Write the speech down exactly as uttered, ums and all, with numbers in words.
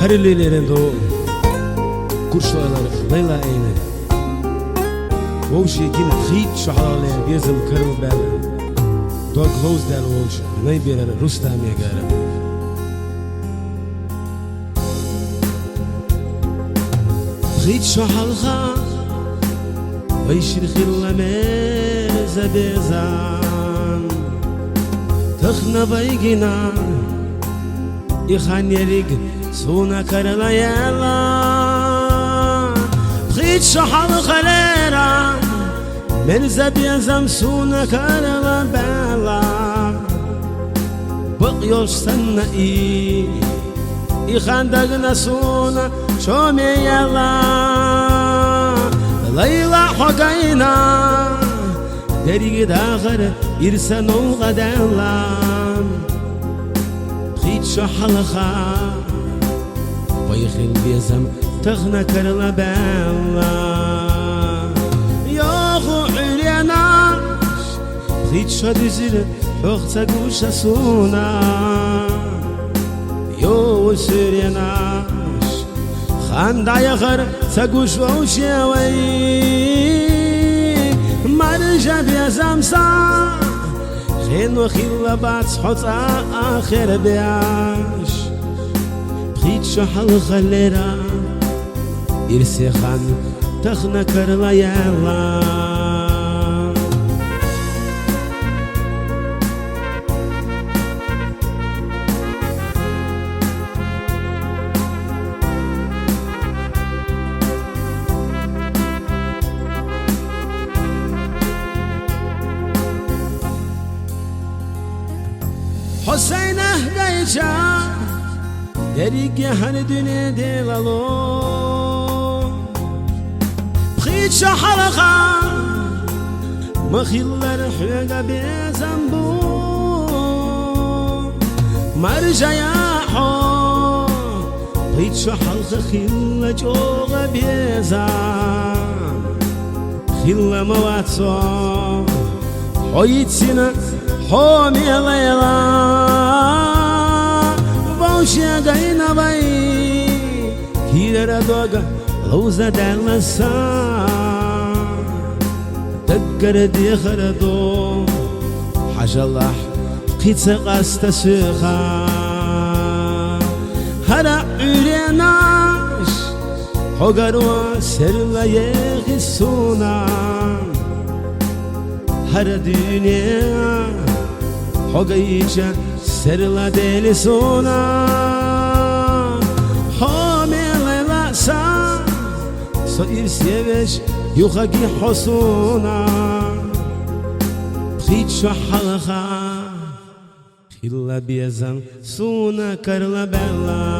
Гьарилелерин ду гуш лайлар лайла айна. Вовше гина пхийтта шо хьалхалера безам карла баьлла. Дог ловздаьлла волча най берара Рустамегара. Пхийтта шо хьалха вай шин хилла мерза безам. Тахана вай гина и хан ерриг суна карла яьлла. Пхийтта шо хьалхалера мерза безам суна карла баьлла. Бакъ йолуш санна и, и хан дагна суна чоме яьлла. Лайла, хьо гайна дерриге дахар ирса новкъа даьлла. Пхийтта шо хьалха вай хилла безам тахана карла баьлла. Йоху Ӏуьйренаш, пхийтта шо дуьзира хьох ца гуш суна. Йоху суьйренаш, хан дӀаяхар ца гуш вовше вай. Маржа безам сан хено хилла бац хьо цкъа а хер беш. Пхийтта шо хьалхалера ирсе хан тахана карла яьлла. Хьо сайна гайча, дерриге хӀара дуьне делало. Пхийтта шо хьалха ма-хиллара хьоьга безам бу. Маржа, хьо пхийтта шо хьалха хилла чӀогӀа безам. Хилла ма вац со хьо йицйина, хьо мелайла. Вовше гайна вай кийрара дог ловзадаьлла сан. Даггара дехар ду хьажалахь, кхин ца къаста соьха. ХӀара Ӏуьйренаш хьогаро серла ехи суна. ХӀара дуьне хьо гайча серла дели суна. Хьо мелайла сан, со ирсе веш юхаги хьо суна. Пхийтта шо хьалха хилла безам суна карла баьлла.